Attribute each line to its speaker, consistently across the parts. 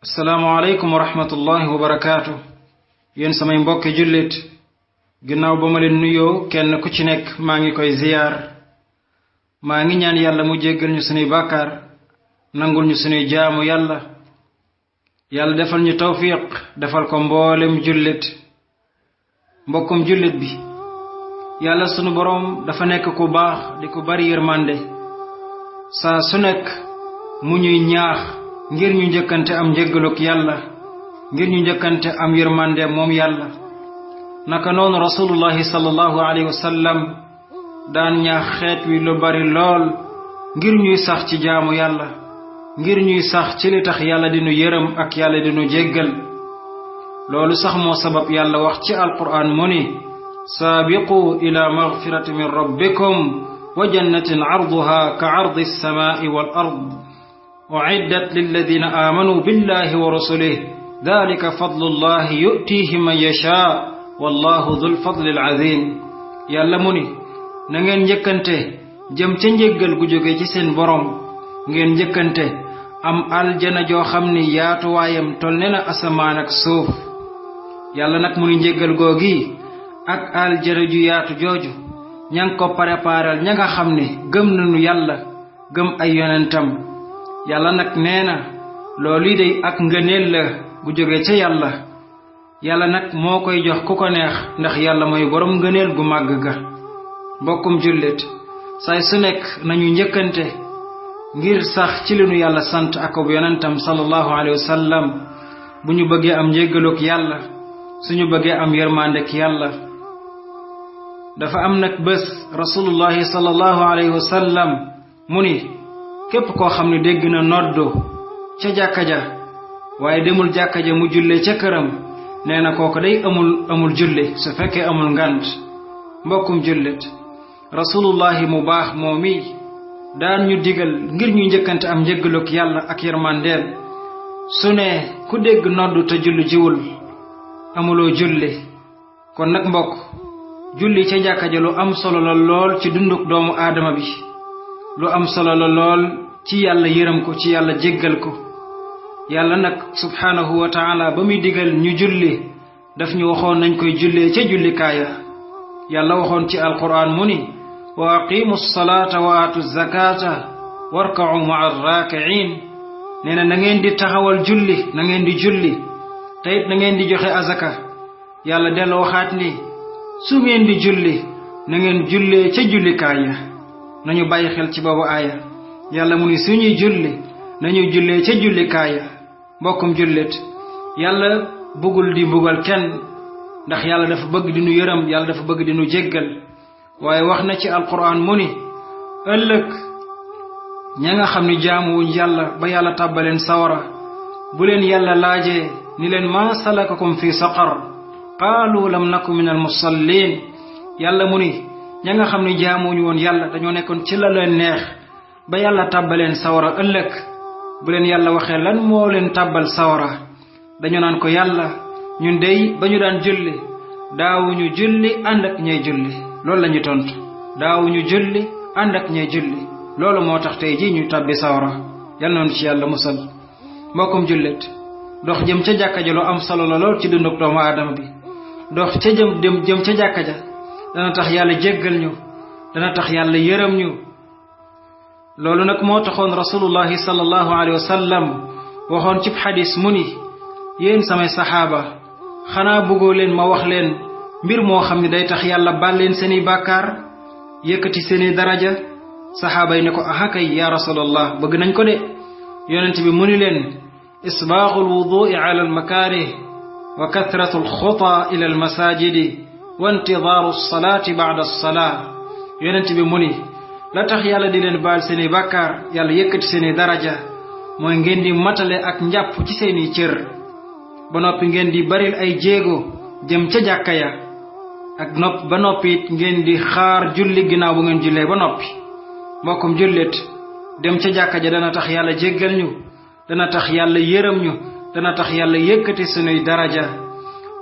Speaker 1: Assalamu alaykum wa rahmatullahi wa barakatuh. Yeen samay mbokk jullit ginaaw ba ma leen nuyoo kenn ku ci nekk maa ngi koy ziyaar maa ngi ñaan yàlla mu jéggal ñu sunuy bàkkaar nangul ñu sunuy jaamu yàlla defal ñu tawfiq defal ko mboolem jullit mbokkum jullit bi yàlla sunu borom dafa nekk ku baax di ku bari yërmande saa su nekk mu ñuy ñaax ngir ñu njëkkante am njéggaluk yàlla ngir ñu njëkkante am yërmande moom yàlla naka noonu rasulullahi sallallahu alayhi wa sallam daan ñaax xeet wi lu bari lool ngir ñuy sax ci jaamu yàlla ngir ñuy sax ci li tax yàlla dinu yërëm ak yàlla dinu jéggal loolu sax moo sabab yàlla wax ci alquran mu ni saabiqu ila magfirati min rabbikum wa jannatin arduha ka ardi as-samaa'i wal ard u'iddat lilladhina amanu billahi wa rasulihi dhalika fadlullahi yu'tihi man yasha wallahu dhul fadlil azim yàlla mu ni na ngeen njëkkante jëm ca njéggal gu jóge ci seen borom ngeen njëkkante am aljana joo xam ni yaatuwaayam tol ne na asamaan ak suuf yàlla nag mu ni njéggal googi ak aljana ju yaatu jooju ña ngi ko préparal ña nga xam ne gëm nañu yàlla gëm ay yonentam yàlla nag nee na loolu day ak ngëneel la gu jóge ca yàlla nag moo koy jox ku ko neex ndax yàlla mooy borom ngëneel gu màgg ga mbokkum jullit saay su nekk nañu njëkkante ngir sax ci li nu yàlla sant ak bu yonentam sallallahu alayhi wa sallam bu ñu bëggee am njéggaluk yàlla suñu bëggee am yërmandek yàlla dafa am nag bés rasulullahi sallallahu alayhi wa sallam mu ni képp koo xam ne dégg na noddu ca jàkka ja waaye demul jàkka ja mu julle ca këram nee na kooku day amul julle su fekkee amul ngant mbokkum jullit rasulullahi mu baax moomi daan ñu digal ngir ñu njëkkante am njéggaluk yàlla ak yërmandeem su ne ku dégg noddu te julli jiwul amuloo julle kon nag mbokk julli ca jàkka ja lu am solo la lool ci dunduk doomu aadama bi lu am solo la lool ci yàlla yërëm ko ci yàlla jéggal ko yàlla nag subhanahu wa ta'ala ba muy digal ñu julli daf ñu waxoon nañ koy jullee ca jullikaaya yàlla waxoon ci alquran mu ni wa aqimu ssalata wa atu zakata warka'u ma'a raki'in nee na ngeen di taxawal julli na ngeen di julli te it na ngeen di joxe azaka yàlla dellu waxaat ni su ngeen di julli na ngeen jullee ca jullikaaya nañu bàyyi xel ci boobu aaya yàlla mu ni suñuy julli nañu jullee ca jullikaaya mbokkum jullit yàlla bëggul di mbugal kenn ndax yàlla dafa bëgg di nu yërëm yàlla dafa bëgg di nu jéggal waaye wax na ci alquran mu ni ëllëg ña nga xam ni jaamuwuñ yàlla ba yàlla tàbbaleen sawara bu leen yàlla laajee ni leen maa salakakum fi saqar qaalu lam naku min al musallin yàlla mu ni ña nga xam ni jaamuwuñ woon yàlla dañoo nekkoon ci la leen neex ba yàlla tàbbaleen sawara ëllëg bu leen yàlla waxee lan moo leen tàbbal sawara dañu naan ko yàlla ñun dey ba ñu daan julli daawuñu julli ànd ak ñay julli loolu la ñu tontu daawuñu julli ànd ak ñay julli loolu moo tax tey ji ñu tàbbi sawara yal noonu ci yàlla musal mbokkum jullit dox jëm ca jàkka ja lu am solo la lool ci dunduk doomu aadama bi dox ca jëm ca jàkka ja dana tax yàlla jéggal ñu dana tax yàlla yërëm ñu loolu nag moo taxoon rasulullahi sallallahu alayhi wa sallam waxoon ci xadis mu ni yéen samay saxaaba xanaa bëggoo leen ma wax leen mbir moo xam ne day tax yàlla baal leen seeni bàkkaar yëkkati seeni daraja saxaaba yi ne ko aha kay ya rasulallah bëgg nañ ko de yonent bi mu ni leen isbaaxu alwudu'i ala almakaarih wa kathratu alxuta ila almasajidi wa intidaaru alsalaati ba'da alsalaa yonent bi mu ni la tax yàlla di leen baal seeni bàkkaar yàlla yëkkati seeni daraja mooy ngeen di matale ak njàpp ci seeni cër ba noppi ngeen di baril ay jéego jëm ca jàkka ya ak ba noppi it ngeen di xaar julli ginnaaw bu ngeen jullee ba noppi mbokkum jullit dem ca jàkka ja dana tax yàlla jéggal ñu dana tax yàlla yërëm ñu dana tax yàlla yëkkati sunuy daraja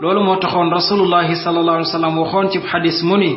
Speaker 1: loolu moo taxoon rasulullahi sallallahu alayhi wa sallam waxoon ci xadis mu ni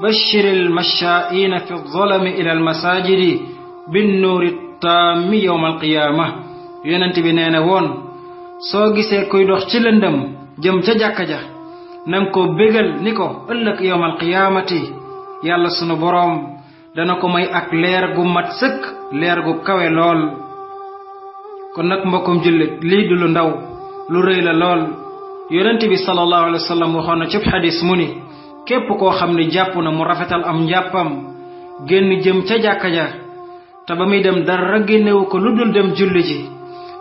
Speaker 1: bashiril mashaa'ina fi zolami ila al masajidi bin nuuri taami yowmal qiyaama yonent bi nee na woon soo gisee kuy dox ci lëndëm jëm ca jàkka ja nang ko bégal ni ko ëllëg yawmal qiyaamati yàlla sunu boroom dana ko may ak leer gu mat sëkk leer gu kawe lool. kon nag mbokkum jullit lii du lu ndaw lu rëy la lool. yonent bi sallallahu alayhi wa sallam waxoon na ci xadis mu ni képp koo xam ne jàpp na mu rafetal am njàppam génn jëm ca jàkka ja te ba muy dem dara génnewu ko lu dul dem julli ji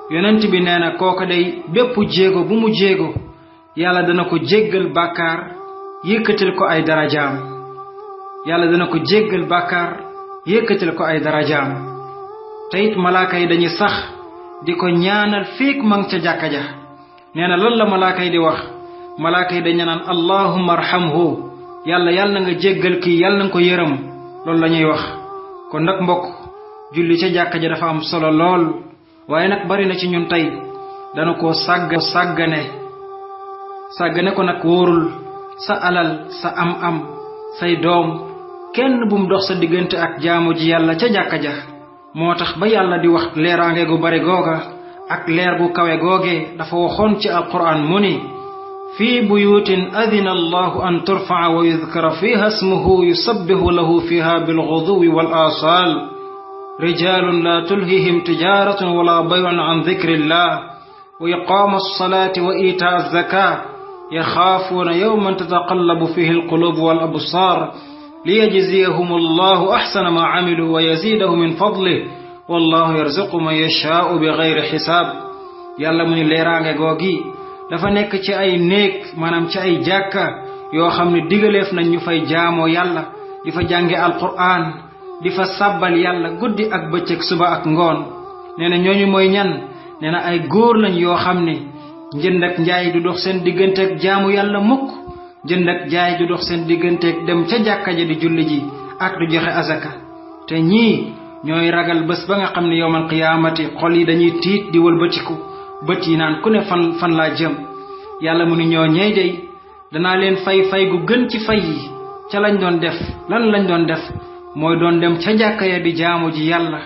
Speaker 1: yonent bi nee na kooka day bépp jéego bu mu jéego yàlla dana ko jéggal bàkkaar yëkkatil ko ay darajaam. yàlla dana ko jéggal bàkkaar yëkkatil ko ay darajaam. te it malaaka yi dañuy sax di ko ñaanal fiik mang ca jàkka ja. nee na lan la malaaka yi di wax malaaka yi dañu naan allahumma arhamhu yàlla na nga jéggal kii yàlla na nga ko yërëm loolu la ñuy wax. kon nag mbokk julli ca jàkka ja dafa am solo lool waaye nag bari na ci ñun tey dana koo sàggane ko nag wóorul sa alal sa am say doom kenn bum dox sa diggante ak jaamu ji yàlla ca jàkka ja. moo tax ba yàlla di wax leeraange gu bari googa ak leer gu kawe googe dafa waxoon ci alquran mu ni fii buyutin adina allahu an turfaa wa yudkara fiha ismuhu yusabbihu lahu fiha bilguduwi wal asal rijalun la tulhihim tijaratun wala bayun an dhikrillah wa iqamu alsalati wa itaa alzaka yaxaafuuna yawman tataqallabu fihi alqulub wal absar liyajziyahum allahu ahsana ma amilu wa yazidahum min fadlih wallahu yarzuqu man yashaa'u bi ghayri xisaab. yàlla mu ni leeraange googi dafa nekk ci ay néeg maanaam ci ay jàkka yoo xam ne digaleef nañ ñu fay jaamoo yàlla di fa jànge alquraan di fa sàbbal yàlla guddi ak bëccëg suba ak ngoon. nee na ñooñu mooy ñan nee na ay góor lañ yoo xam ne njënd ak njaay du dox seen digganteeg jaamu yàlla mukk. jënd ak jaay du dox seen digganteeg dem ca jàkka ja di julli ji ak du joxe azaka. te ñii ñooy ragal bés ba nga xam ne yawmal qiyaamati xol yi dañuy tiit di wëlbatiku bët yi naan ku ne fan laa jëm. yàlla mu ni ñoo ñey dey danaa leen fay gu gën ci fay yi ca lañ doon def. lan lañ doon def mooy doon dem ca jàkka ya di jaamu ji yàlla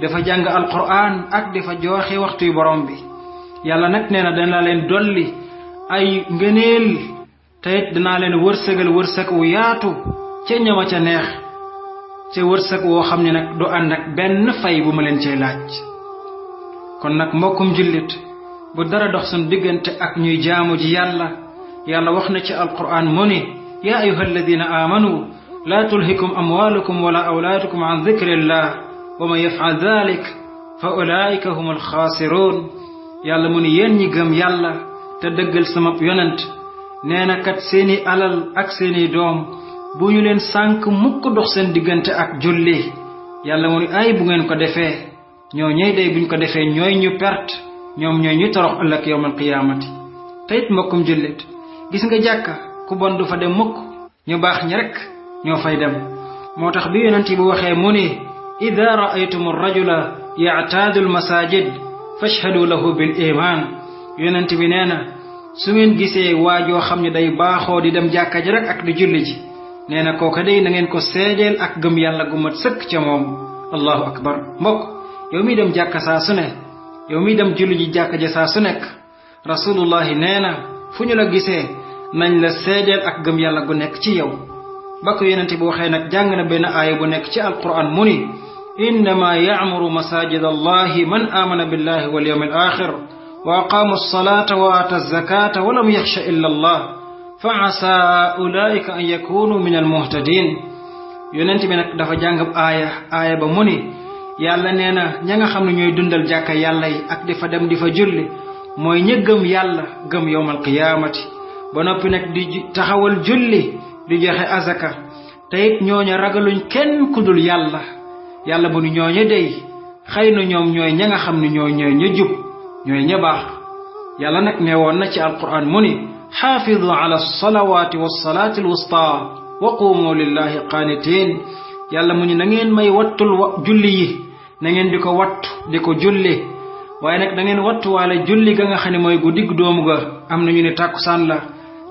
Speaker 1: dafa jàng alquran ak dafa joxe waxtuy borom bi. yàlla nag nee na dana leen dolli ay ngëneel te it danaa leen wërsëg wu yaatu ca ñama ca neex ca wërsëg woo xam ne nag du ànd ak benn fay bu ma leen cay laaj. kon nag mbokkum jullit bu dara dox suñ diggante ak ñuy jaamu ji yàlla wax na ci alquran mu ni yaa ayuha alladina amanu laa tulhikum amwalukum wala awlaadukum an dhikrillah wa man yaf'al dhalik fa ulaika hum alxaasiruun. yàlla mu ni yéen ñi gëm yàlla te dëggal sama yonent nee na kat seeni alal ak seeni doom bu ñu leen sànk mukk dox seen diggante ak julli. yàlla mu ni ay bu ngeen ko defee ñoo ñey day buñ ko defee ñooy ñu perte ñoom ñooy ñu torox ëllëg yawmal qiyaamati. te it mbokkum jullit gis nga jàkka ku bon du fa dem mukk ñu baax ñi rek ñoo fay dem. moo tax bi yonent bi waxee mu ni ida raaytum rajula ya'taadu almasajid fashhadu lahu bil iman. yonent bi nee na su ngeen gisee waajoo xam ne day baaxoo di dem jàkka ji rek ak di julli ji nee na kooka day na ngeen ko seedeel ak gëm yàlla gu mat sëkk ca moom. allahu akbar. mbokk yow miy dem jàkka saa su ne yow miy dem julli ji jàkka ja saa su nekk rasulullahi nee na fu ñu la gisee nañ la seedeel ak gëm yàlla gu nekk ci yow. ba ko yonent bi waxee nag jàng na benn aaya bu nekk ci alquran mu ni innama ya'muru masajid allahi man amana billahi wal yawmil axir wa aqamu alsalata wa ata alzakata wa lam yaxsha illa allah fa asa ulaika an yakunu min almuhtadin. yonent bi nag dafa jàng aaya ba mu ni yàlla nee na ña nga xam ne ñooy dundal jàkka yàlla yi ak di fa dem di fa julli mooy ña gëm yàlla gëm yawmal qiyaamati ba noppi nag di taxawal julli di joxe azaka te it ñooña ragaluñ kenn ku dul yàlla. yàlla bu nu ñooña dey xëy na ñoom ñooy ña nga xam ne ñooy ña jub ñooy ña baax. yàlla nag nee woon na ci alquran mu ni xaafidu ala alsalawati walsalati alwusta wa qumu lillahi qaanitin. yàlla mu ni na ngeen may wattul julli yi na ngeen di ko wattu di ko julli waaye nag da ngeen wattuwaale julli ga nga xam ne mooy gu digg doomu ga am na ñu ne tàkkusaan la.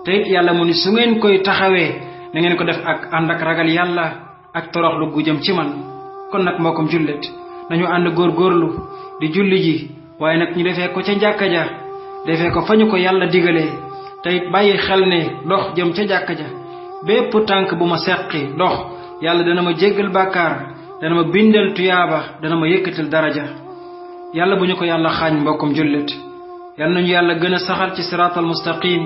Speaker 1: te it yàlla mu ni su ngeen koy taxawee na ngeen ko def ak ànd ak ragal yàlla ak toroxlu gu jëm ci man. kon nag mbokkum jullit nañu ànd góorgóorlu di julli ji waaye nag ñu defee ko ca jàkka ja defee ko fañu ko yàlla digalee tey bàyyi xel ne dox jëm ca jàkka ja bépp tànk bu ma seqi dox yàlla dana ma jéggal bàkkaar dana ma bindal tuyaaba dana ma yëkkatil daraja yàlla bu ñu ko yàlla xaañ mbokkum jullit yàlla nañu yàlla gën a saxal ci siraatal mustaqim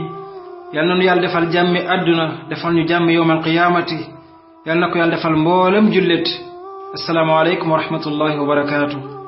Speaker 1: yàlla nañu yàlla defal jàmmi àdduna defal ñu jàmmi yowmal qiyaamati yàlla na ko yàlla defal mboolem jullit assalaamu aleykum wa rahmatullahi wa barakaatu